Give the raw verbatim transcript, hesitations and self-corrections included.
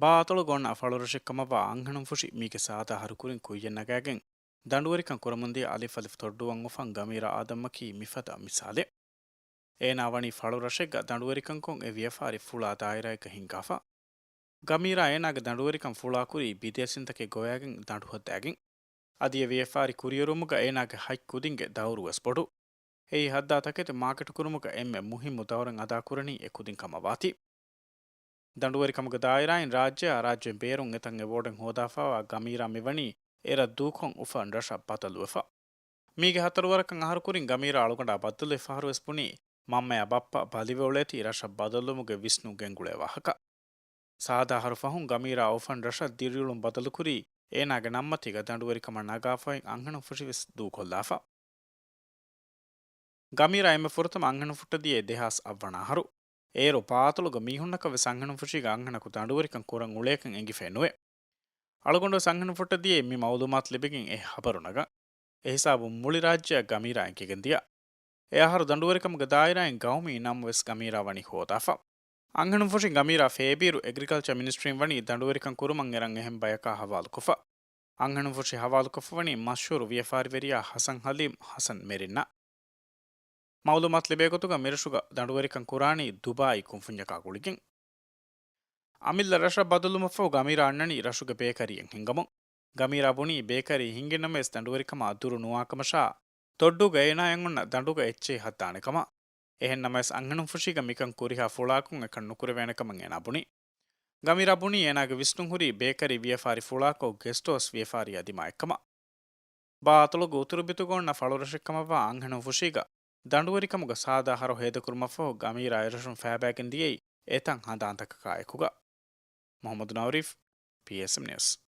ބާ އަތޮޅުގަ އޮންނަ ފަޅުރަށެއްކަމަށްވާ އަންހެނުންފުށި މީގެ ސާދާ އަހަރު ކުރިން ކުއްޔަށް ނަގާގެން ދަނޑުވެރިކަން ކުރަމުންދިޔަ އަލިފް އަލިފް ތޮއްޑޫއަށް އުފަން ގަމީރާ އާދަމްއަކީ މިފަދަ މިސާލެއް. އޭނާ ވަނީ ފަޅުރަށެއްގަ ދަނޑުވެރިކަންކޮށް އެ ވިޔަފާރި ފުޅާ ދާއިރާއެއްގަ ހިންގާފަ. ގަމީރާ އޭނާގެ ދަނޑުވެރިކަން ފުޅާކުރީ ބިދޭސީންތަކެއް ގޮވައިގެން ދަނޑުހައްދައިގެން. އަދި އެ ވިޔަފާރި ކުރިއެރުމުގަ އޭނާގެ ހަތް ކުދިންގެ ދައުރުވެސް ބޮޑު. އެއީ ހައްދާ ތަކެތި މާކެޓު ކުރުމުގަ އެންމެ މުހިއްމު ދައުރެއް އަދާކުރަނީ އެ ކުދިން ކަމަށް ވާތީ. ދަނޑުވެރިކަމުގެ ދާއިރާއިން ރާއްޖެއާ ރާއްޖެ ބޭރުން އެތަން އެވޯޑެއް ހޯދާފައިވާ ގަމީރާ މިވަނީ އެރަށް ދޫކޮށް އުފަން ރަށަށް ބަދަލުވެފަ. މީގެ ހަތަރު ވަރަކަށް އަހަރު ކުރިން ގަމީރާ އަޅުގަނޑާ ބައްދަލުވި ފަހަރުވެސް ބުނީ، މަންމަޔާ ބައްޕަ ބަލިވެ އުޅޭތީ ރަށަށް ބަދަލުވުމުގެ ވިސްނުން ގެންގުޅޭ ވާހަކަ. ސާދާ އަހަރު ފަހުން ގަމީރާ އުފަން ރަށަށް ދިރިއުޅުން ބަދަލުކުރީ، އޭނާގެ ނަންމަތީގަ ދަނޑުވެރިކަމަށް ނަގާފައި އަންހެނުންފުށިވެސް ދޫކޮށްލާފަ. ގަމީރާ އެންމެ ފުރަތަމަ އަންހެނުންފުށަށް ދިޔައީ ދެހާސް އަށް ވަނަ އަހަރު. އޭރު ބާއަތޮޅުގަ މީހުންނަކަށް ވެސް އަންހެނުންފުށީގަ އަންހެނަކު ދަނޑުވެރިކަން ކުރަން އުޅޭކަން އެނގިފައެއް ނުވޭ. އަޅުގަނޑުވެސް އަންހެނުންފުށަށް ދިޔައީ މި މައުލޫމާތު ލިބިގެން އެ ހަބަރު ނަގަން. އެހިސާބުން މުޅި ރާއްޖެއަށް ގަމީރާ އެނގިގެން ދިޔަ. އެ އަހަރު ދަނޑުވެރިކަމުގެ ދާއިރާއިން ގައުމީ ނަން ވެސް ގަމީރާ ވަނީ ހޯދާފަ. އަންހެނުންފުށި ގަމީރާ ފޭބީރު އެގްރިކަލްޗަރ މިނިސްޓްރީން ވަނީ ދަނޑުވެރިކަން ކުރުމަށް އެރަން އެހެން ބަޔަކާ ހަވާލުކޮށްފަ. އަންހެނުންފުށި ހަވާލުކޮށްފަ ވަނީ މަޝްހޫރު ވިޔަފާރިވެރިޔާ ހަސަން ހަލީމް ހަސަން މެރިންނަށް. މައުލޫމާތު ލިބޭ ގޮތުގަ މިރަށުގަ ދަނޑުވެރިކަން ކުރާނީ ދުބާއީ ކުންފުންޏަކާ ގުޅިގެން. އަމިއްލަ ރަށަށް ބަދަލުވުމަށްފަހު ގަމީރާ އަންނަނީ ރަށުގެ ބޭކަރީއެއް ހިންގަމުން. ގަމީރާ ބުނީ ބޭކަރީ ހިންގި ނަމަވެސް ދަނޑުވެރިކަމާ ދުރު ނުވާކަމަށާ، ތޮއްޑޫގަ އޭނާއަށް އޮންނަ ދަނޑުގަ އެއްޗެހި ހައްދާނެ ކަމަށް. އެހެން ނަމަވެސް އަންހެނުންފުށީގަ މިކަން ކުރިހާ ފުޅާކޮށް އެކަން ނުކުރެވޭނެ ކަމަށް އޭނާ ބުނީ. ގަމީރާ ބުނީ އޭނާގެ ވިސްނުން ހުރީ ބޭކަރީ ވިޔަފާރި ފުޅާކޮށް ގެސްޓް ހައުސް ވިޔަފާރިއާ ދިމާއެއްކަމަށް. ބާ އަތޮޅުގެ އުތުރު ބިތުގަ އޮންނަ ފަޅުރަށެއްކަމަށްވާ އަންހެނުންފުށީގަ ދަނޑުވެރިކަމުގަ ސާދާ އަހަރު ހޭދަކުރުމަށްފަހު ގަމީރާ އެރަށުން ފައިބައިގެން ދިޔައީ އެތަން ހަނދާންތަކަކާ އެކުގަ. މުހައްމަދު ނައުރީފް، ޕީއެސްއެމް ނިއުސް.